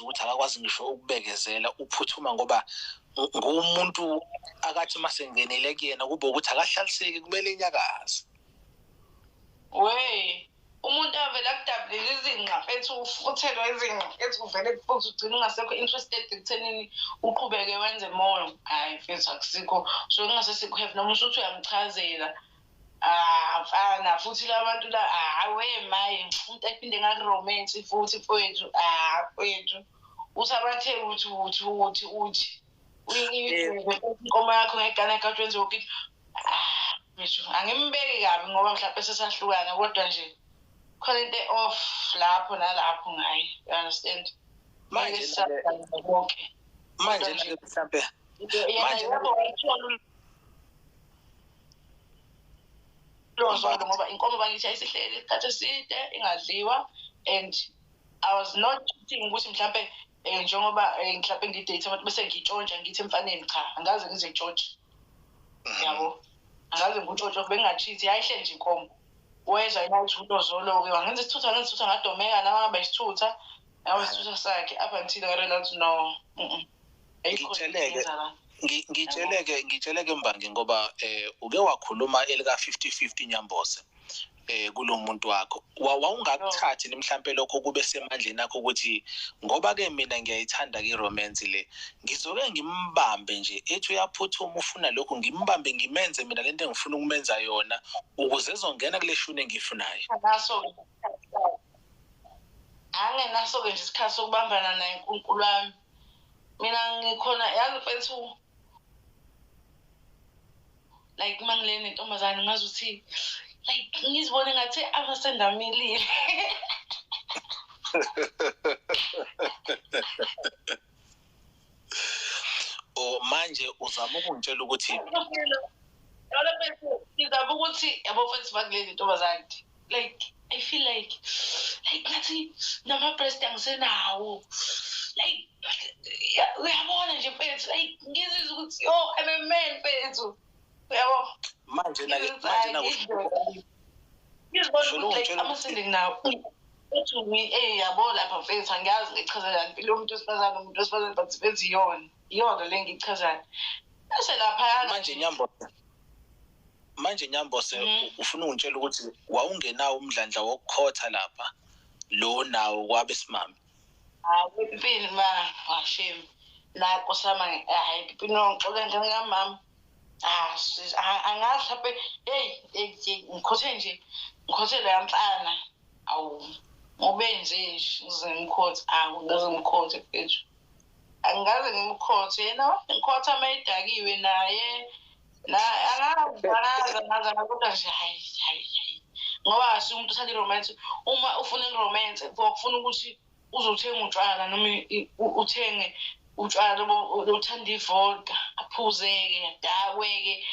Uyakwazi ukuthi akakwazi ngisho ukubekezela, uphuthuma ngoba ngumuntu akathi masengenele kuyena kube ukuthi akahlaliseki, kumele inyakaze. We umuntu avele akudabulele izinqa mfethu, ufuthelwe izinqa mfethu, uvele futhi ugcine ungasekho interested ekuthenini uqhubeke wenze more. Hhayi mfethu, akusikho so kungasesikho have noma usuthi uyamchazela. Ah mfana, futhi la bantu la, awe maye, umuntu aphinde ngaku-romance futhi mfowethu. Ah mfowethu, usabathe uthi uthi uthi uthi inkomo yakho ngegane ekade wenze yonke into. Ah mfethu, angimbeki kabi ngoba mhlawumbe sesahlukana, kodwa nje khona into e-off lapho nalapho ngaye, you understand? Manje konke manje mhlambe manje lapho wayithola lozolo, ngoba inkomo bakithi ayisihleli isikhathi eside ingadliwa, and I was not cheating ukuthi mhlambe njengoba mhlambe ngidate abantu bese ngitshontsha ngithi emfaneni, cha, angaze ngize ngitshontshe, yabo, angaze ngutshontshe, bengingacheat, yayihleli nje inkomo. Wezwa yena uthi ulozolo-ke wangenza isithutha, wangenza isithutha, ngadomeka nami, ngaba isithutha, ngaba isithutha sakhe up until I realized no, Ngitsheleke Mbangi, ngoba uke wakhuluma elika 50-50 Nyambose kulo muntu wakho, wawungakuthathi mhlambe lokho kube semandleni akho ukuthi ngoba ke mina ngiyayithanda ke romance le, ngizoke ngimbambe nje ethi uyaphuthuma ufuna lokho, ngimbambe ngimenze mina lento engifuna ukumenza yona ukuze ezongena kule shuni engiyifunayo. Angenaso-ke nje isikhathi sokubambana naye, uNkulunkulu wami. Mina ngikhona yazi mfethu, like uma ngile nentombazane ngazi ukuthi like ngizibone ngathi amasendamilile. O manje uzama ukungitshela ukuthi ngizama ukuthi yabo mfethu bakuleli ntombazane, like I feel like ngathi nama-breast angisenawo, like uyabona nje mfethu, like ngizizwa ukuthi yo I'm a man mfethu, uyabo. Manje ngizibona ukuthi like amasende nginawo uthi yabo lapha mfethu, angiyazi ngichazelani impilo yomuntu wesifazane, umuntu wesifazane, but mfethu iyona le ngiyichazayo bese laphayana. Manje Nyambose ufuna ungitshela ukuthi wawungenawo umdlandla wokukhotha lapha lo nawo kwabesimame? Hayi Pipini ma, shame nako sama, hayi Pipini ngixoxe nje ngamama. Ah angazi mhlawumbe hey ngikhothe nje, ngikhothe leya mfana, awu ngobenze nje ngize ngimkhothe, awu ngaze ngimkhothe mfethu, angikaze ngimkhothe yena, ngikhotha uma edakiwe naye na angazi kodwa nje hayi hayi, ngoba asi umuntu uthanda i-romance. Uma ufuna i-romance kufuna ukuthi uzothenga utshwala noma uthenge utshwala uthanda ivodka, aphuzeke adakweke,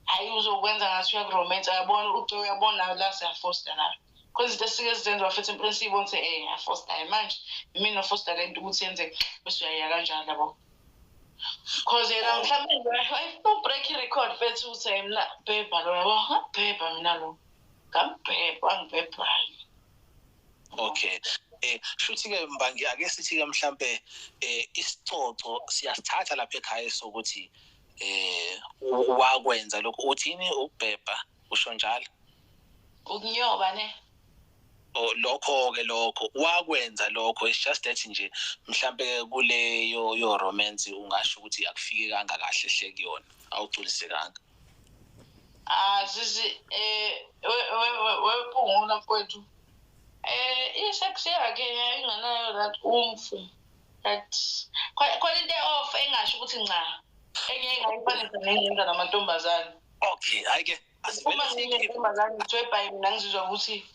hayi uzokwenza ngathi uyakuromance, uyabona uyabona la siyafosta la, because izinto esike sizenza futhi empilweni siyibona ukuthi afosta manje imina ofosta le nto ukuthi yenzeke, bese uyaya kanjalo yabo. Cause yena mhlawumbe break i-record mfethu ukuthi mina bhebha lo, yabo, ngabhebha mina lo, ngambhebha angibhebhayo. Okay. Shuthi ke Mbangi, ake sithi ke mhlambe isicoco siyasithatha lapha ekhaya sokuthi wakwenza lokho, uthini ukubhebha usho njalo? Ukunyoba ne? Oh lokho ke lokho wakwenza lokho, it's just that nje mhlambe kuleyo yo romance ungasho ukuthi akufike kanga kahle hle kuyona, awugculisekanga. Ah sisi wephungula mfowethu. I-sex yakhe inganayo that umfu, that khona into off engasho ukuthi nca enye engayifanisa nengenza namantombazane. Okay, hayi ke asivele sikhiphe ngithwebhayi mina ngizizwa ukuthi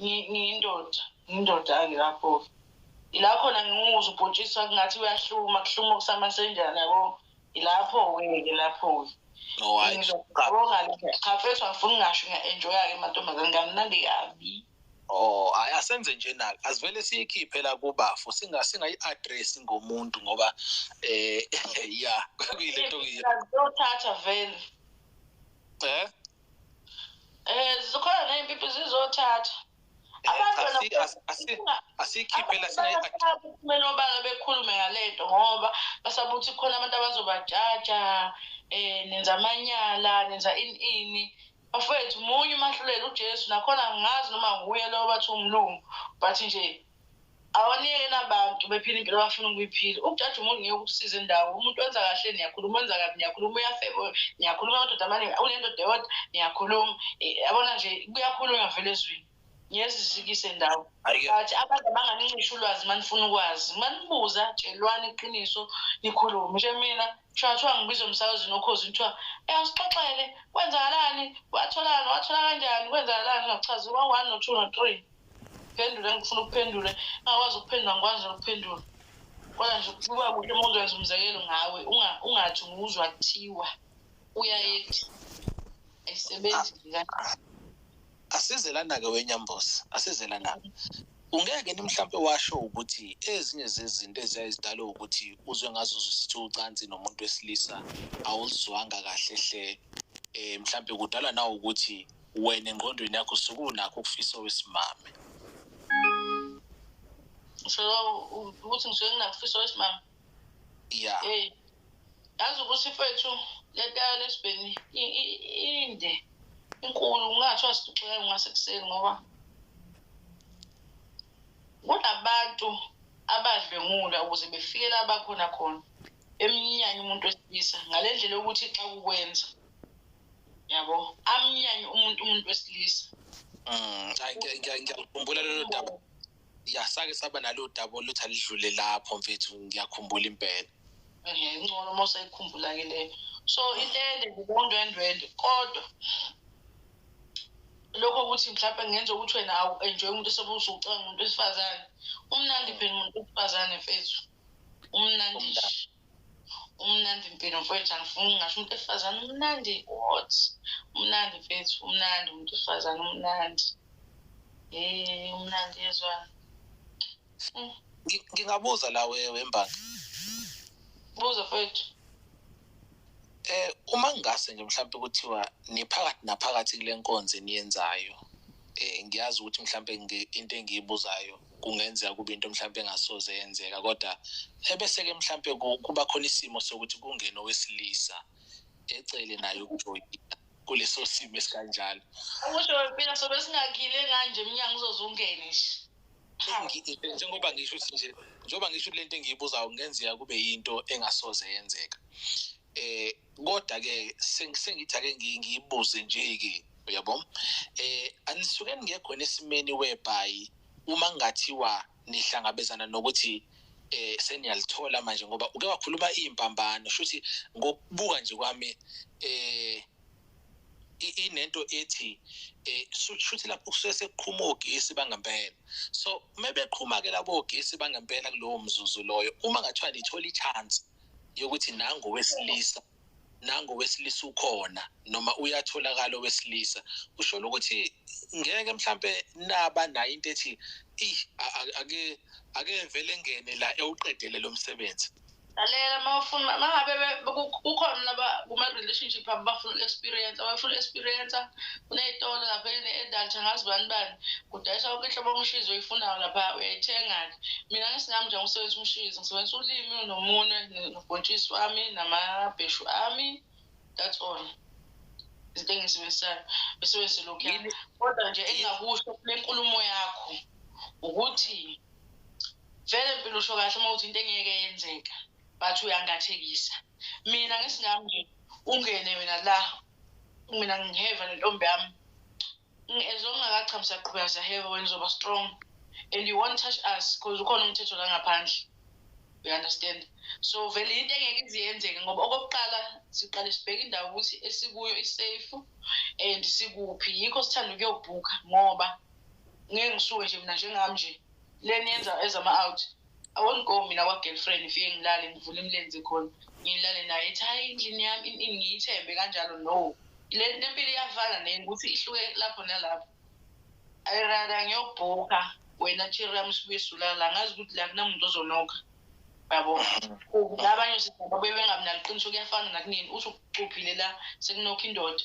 ngiyindoda, ngiyindoda angilapho. Ila khona ngimuzwa ubhontshiswa kungathi uyahluma, kuhluma kusamasenjana yabo, ilapho-ke lapho-ke. No hayi cha mfethu, angifuni ngasho ngiya-enjoya-ke amantombazane, ngamnandi kabi. Oh, asenze nje na, asivele siyikhiphe la kubafu, singayi-address ngomuntu ngoba ya kuyile nto zizothatha vele. Zikhona ney'mpiphi zizothatha. Asiyikhiphe la singayi Abaphumela obala bekhulume ngalento ngoba basaba ukuthi khona abantu abazobajaja, nenza amanyala, nenza ini ini. Bafowethu, munye umahluleli uJesu, nakhona angazi noma nguye lo bathi umlungu, but nje awaniyeke nabantu bephila impilo abafuna ukuyiphila. Ukujaja umuntu ngeke ukusize indawo. Umuntu wenza kahle niyakhuluma, wenza kabi niyakhuluma, uyafeba niyakhuluma, amadoda amaningi unendoda eyodwa niyakhuluma. Yabona nje kuyakhulunywa vele ezweni. Ngeke sisikise indawo. But abantu abanganincisha ulwazi manifuna ukwazi. Manibuza tshelwani iqiniso nikhulume. Nje mina kuthiwa ngibizwe emsakazweni oKhozi kuthiwa asixoxele kwenzakalani, watholani, wathola kanjani, kwenzakalani, ngachaza 1 no 2 no 3. Phendule ngifuna ukuphendula, ngakwazi ukuphendula, ngikwazi ukuphendula. Kodwa nje kuba kuhle uma uzokwenza umzekelo ngawe, ungathi nguzwa kuthiwa uyayethi ayisebenzi kanjalo. Asizelana-ke weNyambosi, asizelana. Ungeke ni mhlampe washo ukuthi ezinye zezinto eziyayizidala ukuthi uzwe ngazo sithi ucansi nomuntu wesilisa awuzwanga kahle hle, mhlampe kudalwa nawe ukuthi wena engqondweni yakho sukunakho ukufisa owesimame. So ukuthi ngisuke nginakufisa owesimame? Yeah. Hey, yazi ukuthi mfethu lento yalesibheni inde inkulu, ungathiwa sixoxe ngasekuseni ngoba kunabantu abadlwengula ukuze befike la bakhona khona emnyanya umuntu wesilisa ngale ndlela yokuthi xa kukwenza, yabo, amnyanye umuntu wesilisa. Ngiyakhumbula lelo daba. Ya, sake saba nalo daba oluthi alidlule lapho mfethu, ngiyakhumbula impela. Ngcono uma usayikhumbula-ke leyo. So into ende ngondwendwende, kodwa lokho ukuthi mhlawumbe ngenza ukuthi wena awu-enjoy umuntu esebusucanga umuntu wesifazane. Umnandi phela umuntu wesifazane mfethu, umnandi nje, umnandi impilo mfethu. Angifuni ngisho umuntu wesifazane umnandi, what? Umnandi mfethu, umnandi umuntu wesifazane, umnandi. Umnandi yezwana. Ngingabuza la wembanga. Buza mfethu. Uma ngingase nje mhlawumbe kuthiwa niphakathi naphakathi kule nkonzo eniyenzayo, ngiyazi ukuthi mhlawumbe into engiyibuzayo kungenzeka kube into mhlawumbe engasoze yenzeka, kodwa ebese-ke mhlawumbe kuba khona isimo sokuthi kungene owesilisa ecele naye ukujoyina kuleso simo esikanjalo. Ukusho wempilo sobe singakhile kanje emnyango uzoze ungene nje. Njengoba ngisho ukuthi nje, njengoba ngisho lento engiyibuzayo kungenzeka kube yinto engasoze yenzeka. Kodwa ke sengithi ake ngiyibuze nje ke, uyabo? Anisuke ningekho esimeni whereby uma kungathiwa nihlangabezana nokuthi seniyalithola manje, ngoba uke wakhuluma izimpambano, shuthi ngokubuka nje kwami inento ethi shuthi lapho kusuke sekuqhuma ogesi bangempela. So uma beqhuma ke labo ogesi bangempela kulowo mzuzu loyo, uma ngathiwa nithola i-chance yokuthi nangu wesilisa, nangu wesilisa ukhona noma uyatholakala owesilisa, usho ukuthi ngeke mhlambe naba nayo into ethi ake vele ngene la ewuqedele lo msebenzi. Lalela, mawufuna mangabe kukhona laba kuma relationship abafuna experience, abafuna experience kunezitolo lapha ene-adult angazi bani bani, kudayisa yonke inhlobo yomshizo oyifunayo lapha, uyayithenga-ke. Mina ngesingami nje ngisebenzisa umshizo, ngisebenzisa ulimi nomunwe nobhontshisi wami namabheshu ami, that's all. Izinto engizisebenzisayo besebenzise lokhuya. Kodwa nje engingakusho kule nkulumo yakho ukuthi vele impilo usho kahle uma uthi into engeke yenzeka, bathi uyangathekisa. Mina ngesingami nje ungene wena la, mina ngiheva nentombi yami, as long ngakachami siyaqhubeka siyaheva, wena uzoba strong and you won't touch us because ukhona umthetho la ngaphandle, you understand? So vele into engeke iziyenzeke ngoba okokuqala siqale sibheke indawo ukuthi esikuyo i-safe and sikuphi, yikho sithanda ukuyobhukha ngoba ngeke ngisuke nje mina njengami nje le niyenza ezama-out. I won't go mina kwa-girlfriend ngifike ngilale ngivule imilenze khona ngilale naye ethi hayi endlini yami ngiyithembe kanjalo, no. Le mpilo iyafana neni ukuthi ihluke lapho nalapho. Ayirada ngiyobhukha wena cherry yami sibuye sulala, ngazi ukuthi la kunamuntu ozonokha, yabo. Nabanye babuye bengabi nalo iqiniso, kuyafana nakunini uthi ucuphile la sekunokha indoda,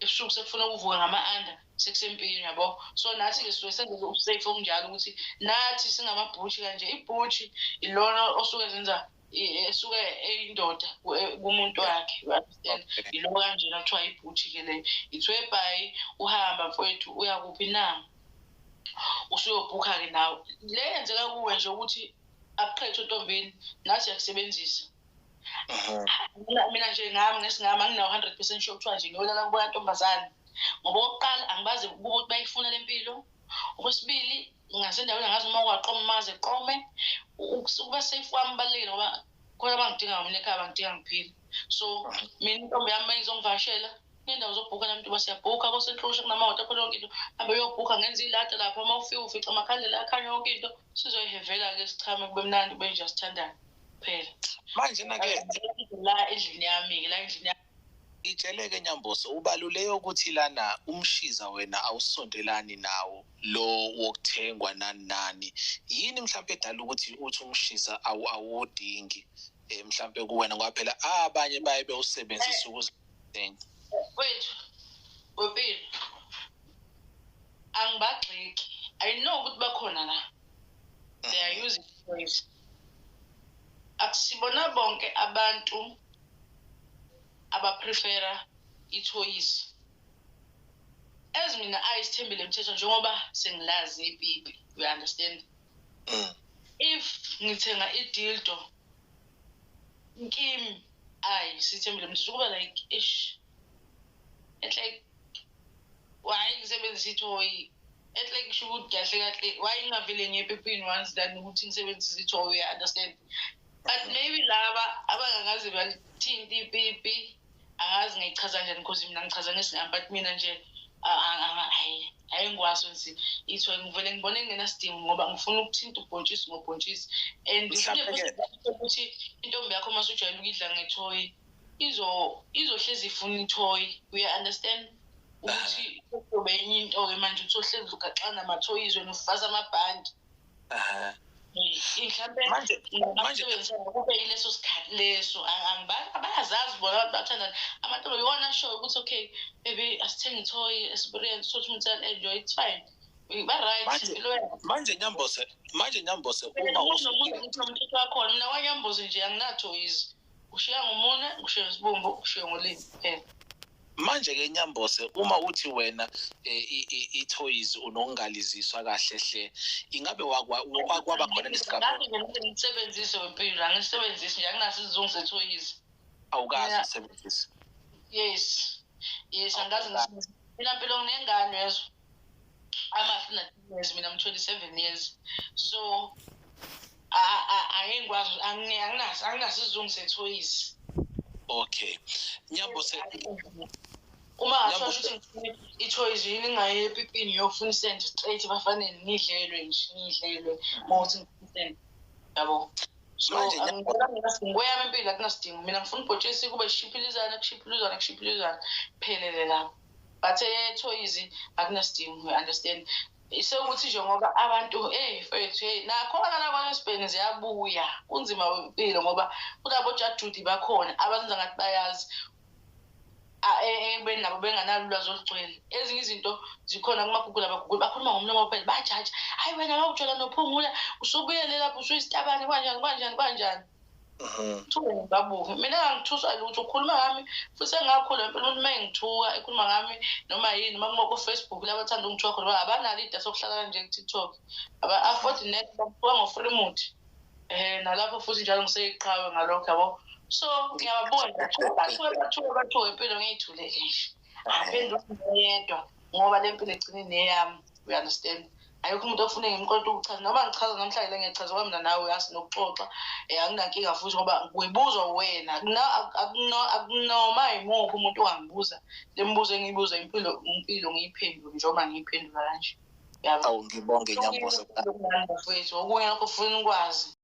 Ebusuku sekufuna ukuvuka ngama-under, sekusempini, yabo. So nathi-ke sisuke senze usafe okunjalo ukuthi nathi singamabhutshi kanje. Ibhutshi ilona osuke zenza esuke eyindoda kumuntu wakhe, you understand? Yilo kanjena kuthiwa ibhutshi-ke leyo. It's whereby uhamba, mfowethu, uya kuphi na, usuyobhukha-ke nawe. Le yenzeka kuwe nje ukuthi akuqhethe ontombini, nathi siyakusebenzisa. Mina nje ngami, ngesingami, anginawo 100% sure kuthiwa nje ngiyolala kubo kantombazane, ngoba okokuqala angibazi kubo ukuthi bayifuna le mpilo. Okwesibili, ngasendaweni angazi uma kwaqoma maze qome. Ukuba safe kwami kubalulekile, ngoba khona abangidinga mina ekhaya, bangidinga ngiphile. So mina intombi yami uma izongivakashela, kunendawo zobhukha nami, siyabhukha kosenhlusha, kunamahhotela khona, yonke into. Hambe uyobhukha, ngenza ilada lapha, uma ufika ufica amakhandlela akhanya, yonke into. Sizoyihevela-ke, sichame, kube mnandi, kube nje, sithandane kuphela. Manje na-ke La endlini yami-ke, la endlini yami. Itsheleke, Nyambose, ubaluleke ukuthi lana umshiza wena awusondelani nawo lo wokuthengwa nani nani. Yini mhlawumbe edala ukuthi uthi umshiza awudingi mhlawumbe kuwena, ngoba phela abanye baye bewusebenzisa ukuze Wethu wempilo, angibagxeki. I know ukuthi bakhona la, they are using toys. Akusibona bonke abantu abaprefera i-toys. As mina ayisithembile mthetho, njengoba sengilazi ipipi, you understand? If ngithenga i-dildo kimi, ayi, sithembile mthetho, kuba like, ish, it's like, why ngisebenzisa i-toy? It's like, kusho ukuthi kahle kahle, why ngingavele ngiye epipini once than ukuthi ngisebenzise i-toy, you understand? But maybe laba abangakaze balithinta ipipi, angazi ngiyichaza kanjani, because mina ngichaza ngesingami, but mina nje hayi, ayingikwazi ukuthi i-toy, ngivele ngibone kungenasidingo, ngoba ngifuna ukuthinta ubhontshisi ngobhontshisi. And ukuthi intombi yakho uma usujwayele ukuyidla nge-toy, izohlezi ifuna i-toy, uya-understand? Ukuthi kuzobe enye into-ke manje, ukuthi ohlezi ugaxana namathoyizi, wena ufaza amabhandi. Mhlampe kube yileso sikhathi leso. Bayazazi bona abantu bathandana, amantombazane iwona ashoyo ukuthi, "Okay baby, asithenge i-toy, experience," sothi umuntu enjoy, it's fine, ba-right. Manje Nyambose, uma Nomthetho wakhona. Mina kwaNyambose nje anginathoyizi, ushiya ngomunwe, ngishiye ngesibumbu, ushiye ngolimi kuphela. Manje-ke Nyambose, uma uthi wena i-toys unokungaliziswa kahle hle, ingabe kwaba khona nesigaba? Ngisebenzise wempilo, angisebenzisi nje, anginaso isizungu sethoyizi. Awukazi usebenzise? Yes, angazi. Mina mpilo nginengane, yezwa, amahle na-years, mina I'm 27 years, so angeke ngikwazi, anginaso isizungu sethoyizi. Okay, Nyambose. Uma ngathiwa shuthi ngifuna i-toys, yini, ngingaye epipini, ngiyofuna isende straight ebafaneni, ngidlelwe nje, ngidlelwe uma kuthi ngifuna isende, yabo. So kweyami impilo akunasidingo. Mina ngifuna ubhontshisi kube shishiphilizana, kushiphilizana, kushiphilizana, kuphelele lapho. But e-toys akunasidingo, you understand? Sekuthi nje ngoba abantu, eyi mfethu, hey, nakhona lakwa-lesbian ziyabuya, kunzima impilo, ngoba kulabo jajudi bakhona abazenza ngathi bayazi, ekubeni nabo benganalo ulwazi olugcwele. Ezinye izinto zikhona kuma-Google, aba-Google bakhuluma ngomlomo kuphela, bajaja, "Hayi wena wawujola nophungula, usubuyele lapho, usuyisitabane, kanjani kanjani kanjani." Thuke ngibabuke, mina angithuswa lutho, ukhuluma ngami futhi sengakhula impela. Umuntu uma engithuka, ekhuluma ngami noma yini, noma ku-Facebook la bathanda ukungithuka khona, abanalo idatha okuhlala kanje ku-TikTok, aba-afford net, bakuthuka ngo-free mood, nalapho futhi njalo ngiseyiqhawe ngalokho, yabo. So ngiyababona, bathuke, bathuke, bathuke, impilo ngiyithulele nje, angiphenduli yedwa, ngoba le mpilo igcine neyami, you understand? Ayikho umuntu ofune ngimqonda ukuchaza, noma ngichaza namhlanje le, ngiyachaza ngoba mina nawe uyazi nokuxoxa, anginankinga futhi, ngoba ngibuzwa wena. Akunoma yimuphi umuntu ongangibuza le mibuzo engiyibuza, impilo, impilo ngiyiphendule njengoba ngiyiphendula kanje, yabo. Awu, ngibonge, Nyambose. Mfethu, okunye lokho ufuna ukwazi.